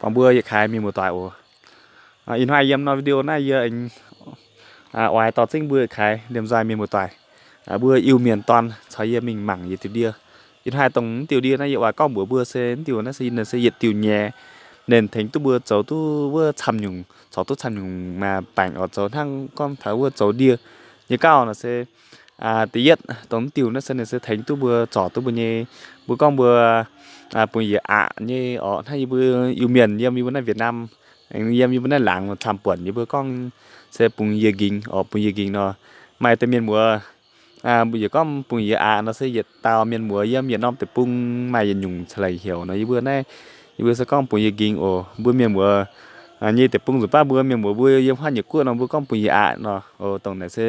buangh mbuo yietc kaaix mienh muoz-doic oc. Ih hnoi yiem norm video naaiv yie aengx oix dorh zengv mbuo yietc kaaix liemh nzoih mienh muoz-doic, mbuo Iu-Mienh dorn caux yie mingh mangc yietc diuh ndie. Ih hnoi dongh mv diuh ndie naaiv yie oix gorngv mbuox mbuo se mv diuh naaiv se ninh se yietc diuh nyei, ninh tengx duqv mbuo zoux duqv wuov camv nyungc, corc duqv camv nyungc maaih baengc oc, zoux hnangv gorngv taux wuov zoux ndie nyei gauh nor se da'yietv dongh mv diuh naaiv se ninh se tengx duqv mbuo zorc duqv mbuo nyei, mbuo gorngv mbuo bungx yiez aqc nyei oc. Hnangv yie mbuo Iu-Mienh yiem yie mbuo naaiv Việt Nam, yiem yie mbuo naaiv laangz camv buonc yie mbuo gorngv se bungx yiez nqingx oc, bungx yiez nqingx nor. Maaih deix mienh muoz mbuo yietc gorngv bungx yiez aqc nor se yietc dauh mienh muoz yiem yietc norm deic-bung maaih yietc nyungc ca'lengc heuc nor. Yie mbuo naaiv, yie mbuo se gorngv bungx yiez nqingx oc. Mbuo mienh muoz nyei deic-bung nzunc baav mbuo mienh muoz mbuo yiem haaix nyungc guoqv nor mbuo gorngv bungx yiez aqc nor. Dongh naaic se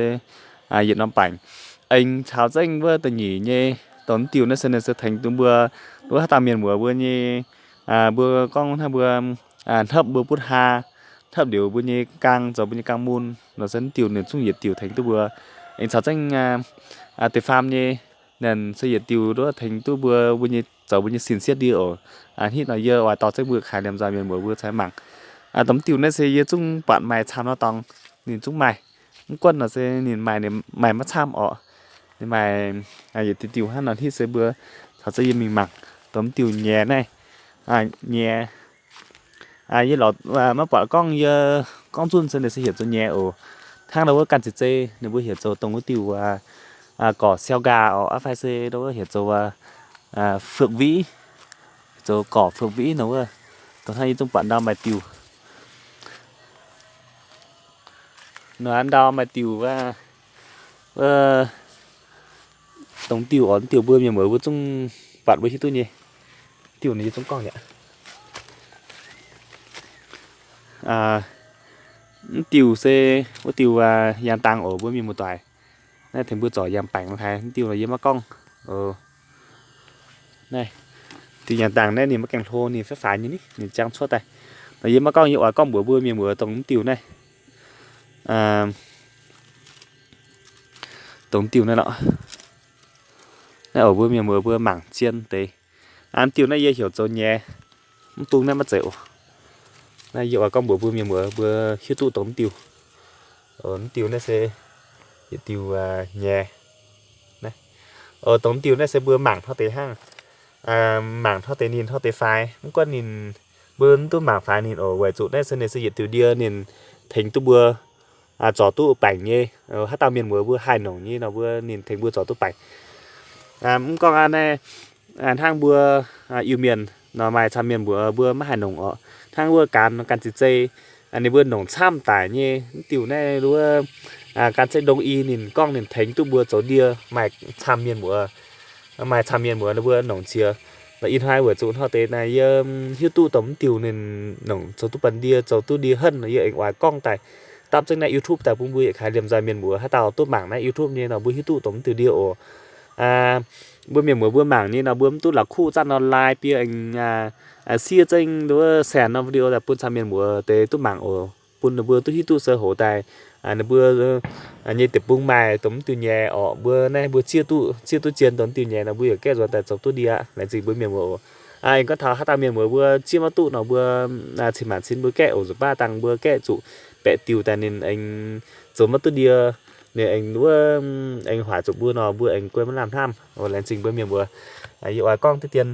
yietc norm baengc. Aengx caux zengv wuov da'nyeic nyei dongh mv diuh naaiv se ninh se tengx duqv mbuo, wuov haaix dauh mienh muoz mbuo nyei, mbuo gorngv hnangv mbuo hnopv mbuo butv haa, hnopv liuz mbuo nyei gaang zoux mbuo nyei gaang mun nor se mv diuh ninh zungv yietc diuh tengx duqv mbuo. Aengx caux zengv deix faam nyei, ninh se yietc diuh duqv tengx duqv mbuo, mbuo nyei zoux mbuo nyei sin sietv ndie oc. Hitv nor yie oix dorh zengv mbuo kaaix liemh nzoih mienh muoz mbuo caux mangc. Dongh mv diuh naaiv se yie zungv buatc maaih camv nor dorngx, ninh zungv maaih. Mv gunv nor se ninh maaih, ninh maaih maiv camv orqc. Ninh maaih yietc diuh diuh hnangv nor. Hitv se mbuo caux zengv yie mingh mangc dongh mv diuh nyei naaiv, nyei. Yie lorz maiv buatc gorngv, yie gorngv zunh se ninh se heuc zoux nyei oc. Hnangv nor wuov ganh ziqc zei ninh mbuo heuc zoux dongh wuov diuh gorc siau nqaah oc, aqv fai se heuc zoux fuoqv viv, zoux gorc fuoqv viv nor wuov. Dongh hnangv yie zungv buatc ndau maaih diuh, nor ndau maaih diuh wuov, dongh diuh oc, diuh mbuo mienh muoz mbuo zungv buatc mbuo hiuv duqv nyei. Diuh nor yie zungv gorngv aqv. Mv diuh se wuov diuh yangh dangh oc, mbuo mienh muoz-doic. Naaiv tengx mbuo zorc yangh baengc haaix, mv diuh nor yie maiv gorngv. Naaiv diuh yangh dangh naaiv ninh maiv gaengh hlo, ninh faix faix nyei ni, ninh jangv cuotv daaih. Nor yie maiv gorngv, yie oix gorngv mbuox mbuo mienh muoz dongh mv diuh naaiv, dongh mv diuh naaiv lorqc. Naaiv oc, mbuo mienh muoz mbuo mangc zien deix. Mv diuh naaiv yie heuc zoux nyei, mv bung naaiv maiv zeiz oc. Naaiv yie oix gorngv mbuox mbuo mienh muoz mbuo hiuv duqv dongh mv diuh. Mv diuh naaiv se yietc diuh nyei. Dongh mv diuh naaiv se mbuo mangc hnangv deix hnangv, mangc hnangv deix ninh hnangv deix faix, mv gunv ninh, mbuo mv duqv mangc faix ninh oc, weic zuqc naaiv se ninh se yietc diuh ndie ninh tengx duqv mbuo zorc duqv baengc nyei. Haaix dauh mienh muoz mbuo haih nongc nyei nor mbuo ninh tengx mbuo zorc duqv baengc. Mv gorngv aqv naaiv, hnangv mbuo Iu-Mienh nor maaih camv mienh muoz mbuo maiv haih nongc orqc. Hnangv wuov ganh, ganh ziqc zei, ninh mbuo nongc camv daic nyei. Mv diuh naaiv wuov ganh zeiv ndongc i ninh gorngv ninh tengx duqv mbuo zoux ndie maaih camv mienh muoz, maaih camv mienh muoz ninh mbuo nongc ziex. Ih hnoi weic zuqc hnoi deix naaiv yie hiuv duqv dongh mv diuh ninh nongc zoux duqv banh ndie, zoux duqv ndie henv nor yie aengx oix gorngv daaih dapv zengv naaiv YouTube daaih bun mbuo yietc kaaix liemh nzoih mienh muoz haaix dauh duqv mangc naaiv YouTube nyei nor mbuo hiuv duqv dongh mv diuh ndie oc. Mbuo mienh muoz mbuo mangc nyei nor mbuo mv duqv la'kuqv zanv nor like bieqc aengx siev zengv wuov share norm video daaih bun camv mienh muoz deix duqv mangc oc, bun ninh mbuo duqv hiuv duqv se hoz daaih ninh mbuo nyei deic-bung maaih dongh mv diuh nyei orqc. Mbuo naaiv mbuo zieqv duqv, zieqv duqv zien dongh mv diuh nyei nor mbuo yaac gaeqv nzuonx daaih zoux duqv ndie aqv. Laengz zingh mbuo mienh muoz oc. Aengx gorngv taux haaix dauh mienh muoz mbuo zieqv maiv duqv nor mbuo cin maanc cin mbuo gaeqv oc, nzuqc baav dangh mbuo gaeqv zuqc baeqc diuh daaih ninh aengx zoux maiv duqv ndie, ninh aengx wuov aengx hoic zuqc mbuo nor mbuo aengx guai maiv lamh hnamv. Laengz zingh mbuo mienh muoz. Yie oix gorngv diqv dien,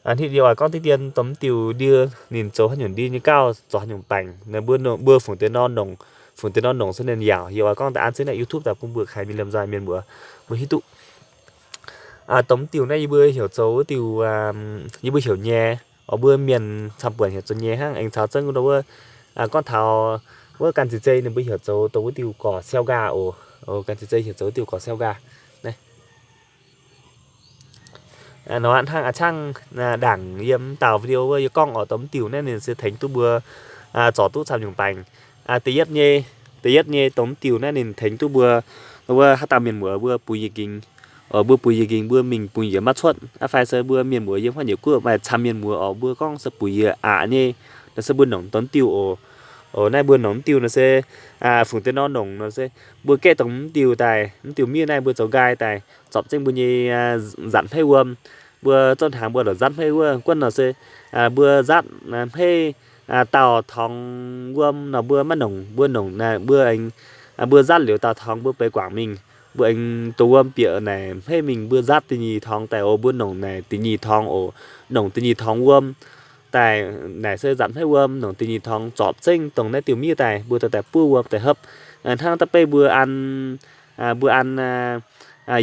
hitv yie oix gorngv diqv dien dongh mv diuh ndie ninh zoux haaix nyungc ndie nyei gauh zoux haaix nyungc baengc, mbuo, mbuo fungc deix nor nongc, fungc deix nor nongc se ninh yaauc. Yie oix gorngv daaih an zengv naaiv YouTube daaih bun mbuo kaaix mienh liemh nzoih mienh muoz mbuo hiuv duqv. Dongh mv diuh naaiv yie mbuo heuc zoux wuov diuh, yie mbuo heuc nyei, oc mbuo mienh camv buonc heuc zoux nyei hnangv. Aengx caux zengv wuov, gorngv taux wuov ganh ziqc zei ninh mbuo heuc zoux dongh wuov diuh gorc siau nqaah oc. Ganh ziqc zei heuc zoux wuov diuh gorc siau nqaah. Nor hnangv a'cangv ndaangc yiem dauh video wuov yie gorngv oc, dongh mv diuh naaiv ninh se tengx duqv mbuo zorc duqv camv nyungc baengc. Da'yietv nyei, da'yietv nyei dongh mv diuh naaiv ninh tengx duqv mbuo, wuov haaix dauh mienh muoz mbuo bungx yiez nqingx, mbuo bungx yiez nqingx mbuo mingh bungx yiez maiv cuotv, aqv fai se mbuo mienh muoz yiem haaix nyungc guoqv maaih camv mienh muoz oc, mbuo gorngv se bungx yiez aqc nyei, nor se mbuo nongc dongh mv diuh oc. Naaiv mbuo nongc mv diuh nor se fungc deix nor nongc nor se mbuo gaeqv dongh mv diuh daaih, mv diuh miev naaiv mbuo zoux nqaai daaih zorpc zengv mbuo nyei nzatc hmeiv wuom. Mbuo zorqv hnaangx mbuo la'nzatv hmeiv wuov, guonv nor se mbuo nzatv hmeiv dauh torngx wuom nor mbuo maiv nongc, mbuo nongc naaic mbuo aengx, mbuo nzatv liuz dauh torngx mbuo beix guangc mingh, mbuo aengx dongh wuom bieqc naaic hmeiv mingh mbuo nzatv da'nyeic torngx daaih oc. Mbuo nongc naaic da'nyeic torngx oc, nongc da'nyeic torngx wuom daaih naaic se nzatc hmeiv wuom, nongc da'nyeic torngx zorpc zengv dongh naaiv diuh miev daaih mbuo dorh daaih buov wuom daaih hopv. Hnangv da'faanh beiv mbuo an, mbuo an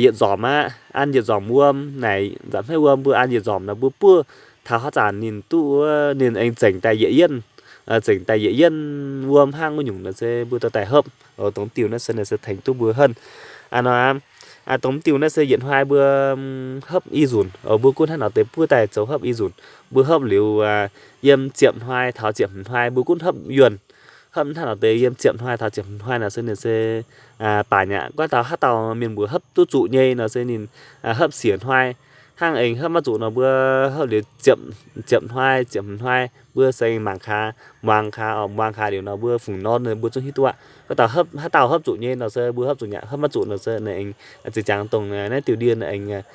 yietc nzormc aqv, an yietc nzormc wuom naaic nzatc hmeiv wuom mbuo an yietc nzormc nor mbuo buov taux haaix zanc ninh duqv wuov ninh aengx zengc daaih yietc yienv, zengc daaih yietc yienv wuom hnangv wuov nyungc nor se mbuo dorh daaih hopv. Dongh diuh naaiv se ninh se tengx duqv mbuo henv. Aa nor, dongh diuh naaiv se yietc hnoi mbuo hopv i nzunc, mbuo gunv hnangv nor deix buov daaih zoux hopv i nzunc. Mbuo hopv liuz yiem ziepc hnoi taux ziepc hmz hnoi mbuo gunv hopv yuonh. Hopv hnangv nor deix yiem ziepc hnoi taux ziepc hmz hnoi nor se ninh se baac nyaqc. Gorngv taux haaix dauh mienh muoz hopv duqv zuqc nyei nor se ninh hopv siec hnoi. Hnangv aengx hopv maiv zuqc nor mbuo hopv liuz ziepc hnoi ziepc hmz hnoi mbuo se mangc gaax, muangx gaax, muangx gaax liuz nor mbuo fungc norm mbuo zungv hiuv duqv aqv. Gorngv taux haaix dauh hopv zuqc nyei nor se mbuo hopv zuqc nyei, hopv maiv zuqc nor se ninh aengx zinh ziangx dongh naaiv diuh ndie ninh aengx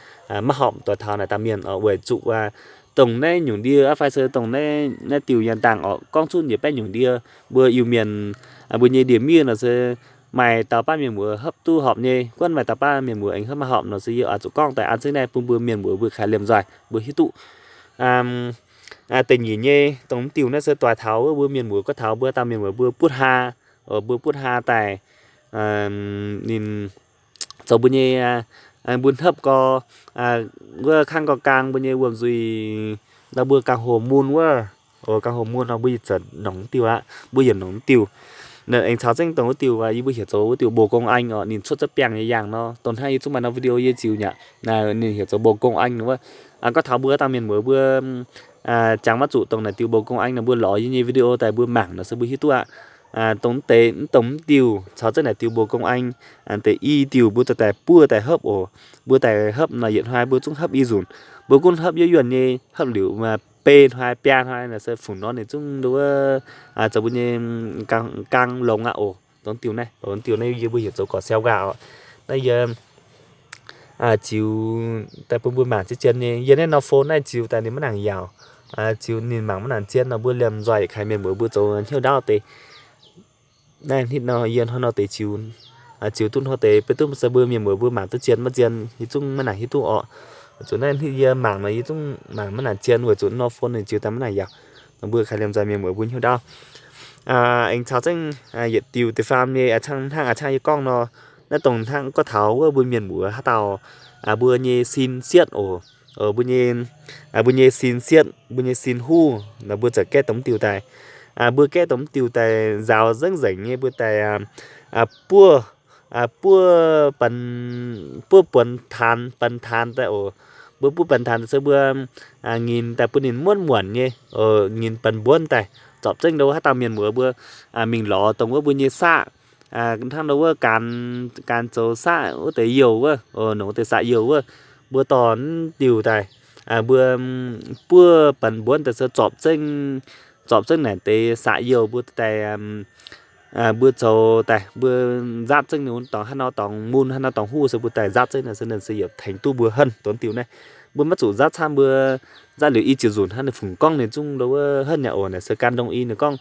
maiv horpc doix taux naaic dauh mienh oc. Weic zuqc dongh naaiv nyungc ndie aqv fai se dongh naaiv diuh yangh dangh oc, gorngv zunv yietc baeqv nyungc ndie, mbuo Iu-Mienh mbuo nyei ndie-miev nor se maaih dauh baav mienh muoz hopv duqv horpc nyei. Gunv maaih dauh baav mienh muoz aengx hopv maiv horpc nor se yie oix zuqc gorngv daaih an zengv naaiv bun mbuo mienh muoz mbuo kaaix liemh nzoih mbuo hiuv duqv. Da'nyeic nyei dongh diuh naaiv se doix taux wuov mbuo mienh muoz gorngv taux mbuo dauh mienh muoz mbuo butv haa, mbuo butv haa daaih ninh zoux mbuo nyei, mbuo hopv gau, wuov kangv gau gaang mbuo nyei wuom-nzuih nor mbuo gangh hoc mun wuov, gangh hoc mun nor mbuo yietc zungv nongc diuh aqv, mbuo yietc nongc diuh. Aengx caux zengv dongh wuov diuh yie mbuo heuc zoux wuov diuh bồ công anh oc, ninh cuotv za'biangh nyei yangh nor. Dongh hnangv yie zungv maaih norm video yie ziux nyei aqv, ninh heuc zoux bồ công anh nor wuov. Gorngv taux mbuo dauh mienh muoz mbuo jangx maiv zuqc dongh naaic diuh bồ công anh nor mbuo lorz yie nyei video daaih mbuo mangc nor se mbuo hiuv duqv aqv. Dongh deix dongh mv diuh caux zengv naaic diuh bồ công anh, deix i diuh mbuo dorh daaih buov daaih hopv oc. Mbuo daaih hopv nor yietc hnoi mbuo zungv hopv i nzunc. Mbuo gunv hopv yuoqv yuonh nyei, hopv liuz beiv hnoi biaa hnoi nor se fungc norm ninh zungv nduov zoux mbuo nyei gaang longx aqv oc. Dongh diuh naaiv, diuh naaiv yie mbuo heuc zoux gorqv-siau nqaah oc. Naaiv yie ziux daaih bun mbuo mangc zien zien nyei. Yie naaiv norm phone naaiv ziux daaih ninh maiv nangc yaauc. Ziux ninh mangc maiv nangc zien nor mbuo liemh nzoih kaaix mienh muoz mbuo zoux hnyouv ndaauv deix. Naaiv hnitv nor yie hnoi nor deix ziux, ziux duqv hnoi deix beiv duqv se mbuo mienh muoz mbuo mangc duqv zien maiv zien yie zungv maiv nangc hiuv duqv oc. Weic zuqc naaiv hnitv yie mangc nor yie zungv mangc maiv nangc zien weic zuqc norm phone ninh ziux daaih maiv nangc yaauc. Nor mbuo kaaix liemh nzoih mienh muoz mbuo hnyouv ndaauv. Aengx caux zengv yietc diuh deix faam nyei, hnangv a'cangv yie gorngv nor, naaiv dongh hnangv gorngv taux wuov mbuo mienh muoz haaix dauh mbuo nyei sin sietv oc. Mbuo nyei, mbuo nyei sin sietv, mbuo nyei sin huv nor mbuo ziouc gaeqv dongh mv diuh daaih. Mbuo gaeqv dongh mv diuh daaih nzaaux nzengc nzengc nyei mbuo daaih buov, buov, buov buonc taanx, buonc taanx daaih oc. Mbuo buov buonc taanx daaih se mbuo nyinc daaih bun ninh muonv muonc nyei, nyinc buonc mbuonv daaih. Zorpc zengv ndo haaix dauh mienh muoz mbuo mingh lorz dongh wuov mbuo nyei saqv, hnangv ndo wuov gaanx, gaanx zoux saqv wuov deix youh wuov, nongc wuov deix saqv youh wuov, mbuo dorh mv diuh daaih, mbuo buov buonc mbuonv daaih se zorpc zengv, zorpc zengv naaic deix saqv youh mbuo daaih, mbuo zoux daaih mbuo nzatv zengv ninh dorngx haaix nor dorngx mun haaix nor dorngx huv se mbuo daaih nzatv zengv naaic se ninh se yietc tengx duqv mbuo henv dongh diuh naaiv. Mbuo maiv zuqc nzatv camv, mbuo nzatv liuz i ziepc nzunc hnangv ninh fungc gorngv ninh zungv ndo wuov henv nyei oc. Naaic se gan đông y ninh gorngv,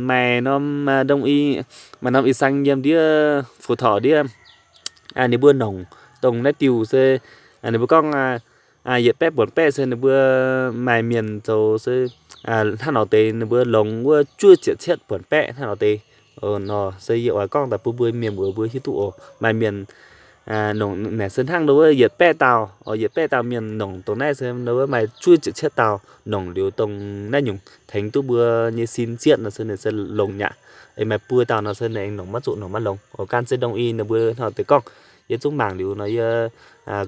maaih norm đông y, maaih norm ih sang yiem ndiev Phú Thọ ndiev, ninh mbuo nongc dongh naaiv diuh se ninh mbuo gorngv yietc baeqv buonc baeqv se ninh mbuo maaih mienh zoux se hnangv nor deix ninh mbuo longx wuov juov ziepc cietv buonc baeqv hnangv nor deix. Nor se yie oix gorngv daaih bun mbuo mienh muoz mbuo hiuv duqv oc. Maaih mienh nongc naaic se hnangv ndo wuov yietc baeqv dauh, yietc baeqv dauh mienh nongc dongh naaiv se ndo wuov maaih juov ziepc cietv dauh nongc liuz dongh naaiv nyungc tengx duqv mbuo nyei sin sietv nor se ninh se longx nyaqc. Aengx maaih buo dauh nor se ninh aengx nongc maiv zuqc, nongc maiv longx. Gan se đông y ninh mbuo hnangv nor deix gorngv, yie zungv mangc liuz nor yie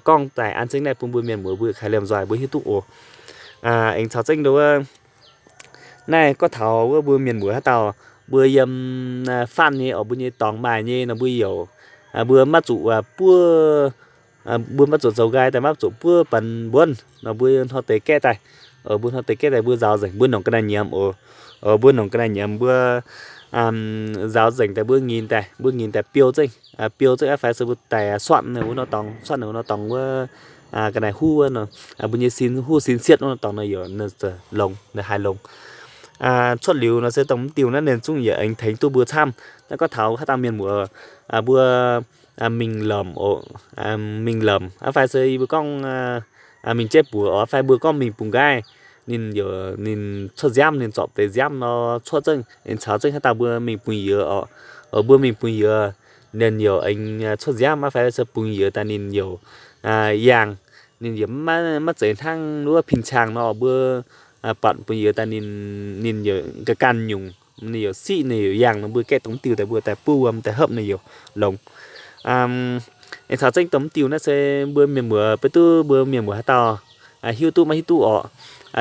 gorngv daaih an zengv naaiv bun mbuo mienh muoz mbuo kaaix liemh nzoih mbuo hiuv duqv oc. Aengx caux zengv ndo wuov naaiv gorngv taux wuov mbuo mienh muoz haaix dauh mbuo yiem faanh nyei oc, mbuo nyei dorngx maaih nyei nor mbuo youc, mbuo maiv zuqc buov, mbuo maiv zuqc zoux nqaai daaih maiv zuqc buov buonc mbuonv nor mbuo hnoi deix gaeqv daaih. Mbuo hnoi deix gaeqv daaih mbuo nzaaux nzengc mbuo nongc ga'naaiv nyiemz oc. Mbuo nongc ga'naaiv nyiemz mbuo nzaaux nzengc daaih mbuo nyinc daaih, mbuo nyinc daaih biou zengv, biou zengv aqv fai se mbuo daaih suatv ninh wuov nor dorngx, suatv ninh wuov nor dorngx wuov ga'naaiv huv wuov nor, mbuo nyei sin huv sin sietv wuov nor dorngx nor youc longx, ninh haih longx. cuotv liuz nor se dongh mv diuh naaiv ninh zungv yietc aengx tengx duqv mbuo camv. Naaiv gorngv taux haaix dauh mienh muoz mbuo mingh lomc oc, mingh lomc aqv fai se yie mbuo gorngv mingh jaiv buoz oc, fai mbuo gorngv mingh bungx nqaai, ninh, ninh cuotv nziaamv, ninh zorpc deix nziaamv nor cuotv zengv, ninh caux zengv haaix dauh mbuo mingh bungx-youz oc. Mbuo mingh bungx-youz, ninh youc aengx cuotv nziaamv aqv fai se bungx-youz daaih ninh youc yangh, ninh yaac maiv zeiz hnangv wuov pin-cang nor mbuo buatc bungx-youz daaih ninh youc ga'ganh nyungc, ninh youc siqv, ninh youc yangh nor mbuo gaeqv dongh mv diuh daaih mbuo daaih buov wuom daaih hopv ninh youc longx. Aengx caux zengv dongh mv diuh naaiv se mbuo mienh muoz, beiv duqv mbuo mienh muoz haaix dauh hiuv duqv maiv hiuv duqv oc,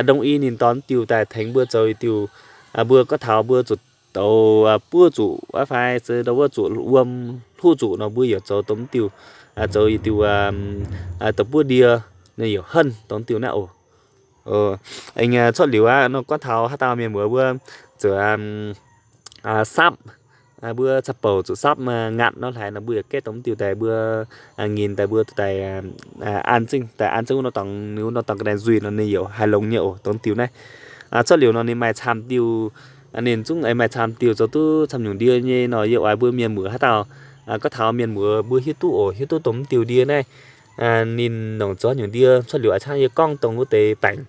ndongc i ninh dorh mv diuh daaih tengx mbuo zoux yietc diuh, mbuo gorngv taux mbuo zuqc douz buov zuqc aqv fai se ndau wuov zuqc wuom hluqv zuqc nor mbuo yaac zoux dongh mv diuh, zoux yietc diuh douz buov ndie, ninh youc henv dongh mv diuh naaiv oc. Aengx cuotv liuz aqv nor gorngv taux haaix dauh mienh muoz mbuo zuqc sapv, mbuo caqv-bouc zuqc sapv ngatc nor hlaaix nor mbuo yaac gaeqv dongh mv diuh daaih mbuo nyinc daaih mbuo daaih an zengv, daaih an zengv wuov nor dorngx, ninh wuov nor dorngx ga'naaiv nzuih nor ninh youc haaix longx nyei oc dongh mv diuh naaiv. Cuotv liuz nor ninh maaih camv diuh, ninh zungv aengx maaih camv diuh zoux duqv camv nyungc ndie nyei nor yie oix mbuo mienh muoz haaix dauh, gorngv taux mienh muoz mbuo hiuv duqv oc, hiuv duqv dongh mv diuh ndie naaiv ninh nongc zoux nyungc ndie. Cuotv liuz a'cangv yie gorngv dongh wuov deix baengc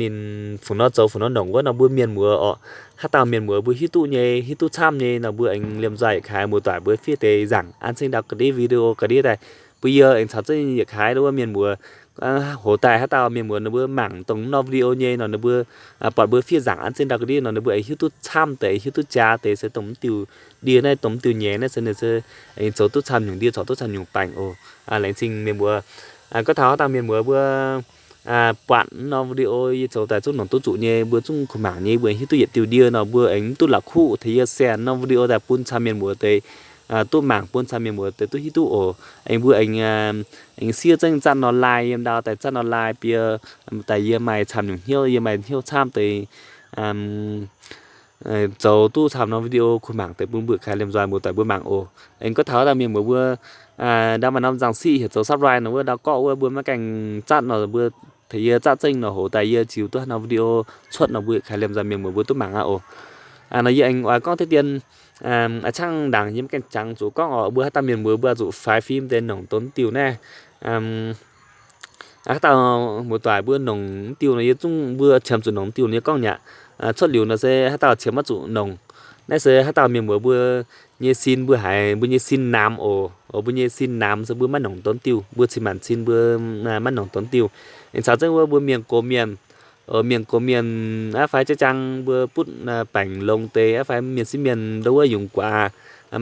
ninh fungc nor zoux fungc nor nongc wuov nor mbuo mienh muoz oc, haaix dauh mienh muoz mbuo hiuv duqv nyei, hiuv duqv camv nyei nor mbuo aengx liemh nzoih yietc kaaix muoz-doic mbuo fiev deix nzaangc an zengv ndau ga'ndiev video ga'ndiev daaih. Mbuo yie aengx caux zengv yietc kaaix wuov mienh muoz hoz daaih haaix dauh mienh muoz ninh mbuo mangc dongh norm video nyei nor ninh mbuo buatc mbuo fiev nzaangc an zengv ndau ga'ndiev nor ninh mbuo aengx hiuv duqv camv deix, hiuv duqv jaax deix se dongh mv diuh ndie naaiv, dongh mv diuh nyei naaiv se ninh se aengx zoux duqv camv nyungc ndie, zoux duqv camv nyungc baengc oc. Laengz zingh mienh muoz. Gorngv taux haaix dauh mienh muoz mbuo buatc norm video yie zoux daaih zungv nongc duqv zuqc nyei, mbuo zungv kuh mangc nyei, mbuo aengx hiuv duqv yietc diuh ndie nor mbuo aengx mv duqv la'kuqv tengx yie share norm video daaih bun camv mienh muoz deix duqv mangc, bun camv mienh muoz deix duqv hiuv duqv oc. Aengx mbuo aengx, aengx siev zengv zatv nor laai yiem ndau daaih zatv nor laai bie daaih yie maaih camv nyungc hnyouv, yie maaih hnyouv camv deix zoux duqv camv norm video kuh mangc deix bun mbuo kaaix liemh nzoih muoz-doic mbuo mangc oc. Aengx gorngv taux haaix dauh mienh muoz mbuo ndau maaih norm nzangc siqv heuc zoux subscribe nor wuov ndau gorqv wuov mbuo maiv gaengh zatv nor mbuo tengx yie zatv zengv nor hoz daaih yie ziux duqv haaix norm video cuotv nor mbuo kaaix liemh nzoih mienh muoz mbuo duqv mangc aqv oc. Nor yie aengx oix gorngv deix dien, a'cangv ndaangc yie maiv gaengh jangx zuqc gorngv oc, mbuo haaix dauh mienh muoz mbuo zuqc faix fim deix nongc dongh mv diuh naaiv. Haaix dauh muoz-doic mbuo nongc mv diuh nor yie zungv mbuo qiemx zuqc nongc mv diuh nor yie gorngv nyaqc. Cuotv liuz nor se haaix dauh qiemx maiv zuqc nongc. Naaiv se haaix dauh mienh muoz mbuo nyei sin mbuo haiz mbuo nyei sin namx oc. Mbuo nyei sin namx se mbuo maiv nongc dongh diuh, mbuo cin-maanc cin mbuo maiv nongc dongh diuh. Aengx caux zengv wuov mbuo mienh gox mienh, mienh gox mienh aqv fai jaiv jaang mbuo butv baengc longx deix aqv fai mienh sieqv mienh ndau wuov yungz guaax,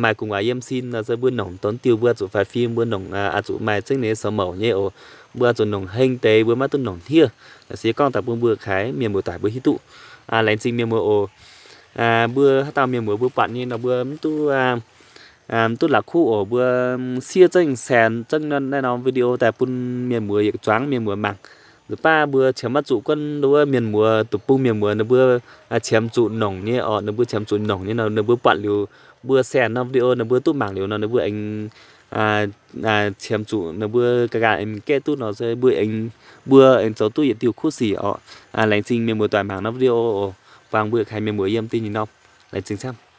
maaih gu'nguaaz yiem sin nor se mbuo nongc dongh diuh mbuo zuqc faix fim, mbuo nongc zuqc maaih zengv ninh nyei sou mouc nyei oc. Mbuo zuqc nongc heng deix, mbuo maiv duqv nongc hniev. Se gorngv daaih bun mbuo kaaix mienh muoz-doic mbuo hiuv duqv. Laengz zingh mienh muoz oc. Mbuo haaix dauh mienh muoz mbuo buatc nyei nor mbuo mv duqv, mv duqv la'kuqv oc. Mbuo siev zengv share zengv naaiv norm video daaih bun mienh muoz yietc zuangx mienh muoz mangc. Nzunc baav mbuo qiemx maiv zuqc gunv ndau wuov mienh muoz, deic-bung mienh muoz ninh mbuo qiemx zuqc nongc nyei oc. Ninh mbuo qiemx zuqc nongc nyei nor ninh mbuo buatc liuz, mbuo share norm video ninh mbuo duqv mangc liuz nor ninh mbuo aengx qiemx zuqc ninh mbuo ga'ganh aengx gaeqv duqv nor se mbuo aengx, mbuo aengx zoux duqv yietc diuh kuv sic oc. Laengz zingh mienh muoz-doic mangc norm video oc. Buangh mbuo kaaix mienh muoz yiem da'nyeic norm. Laengz zingh camv.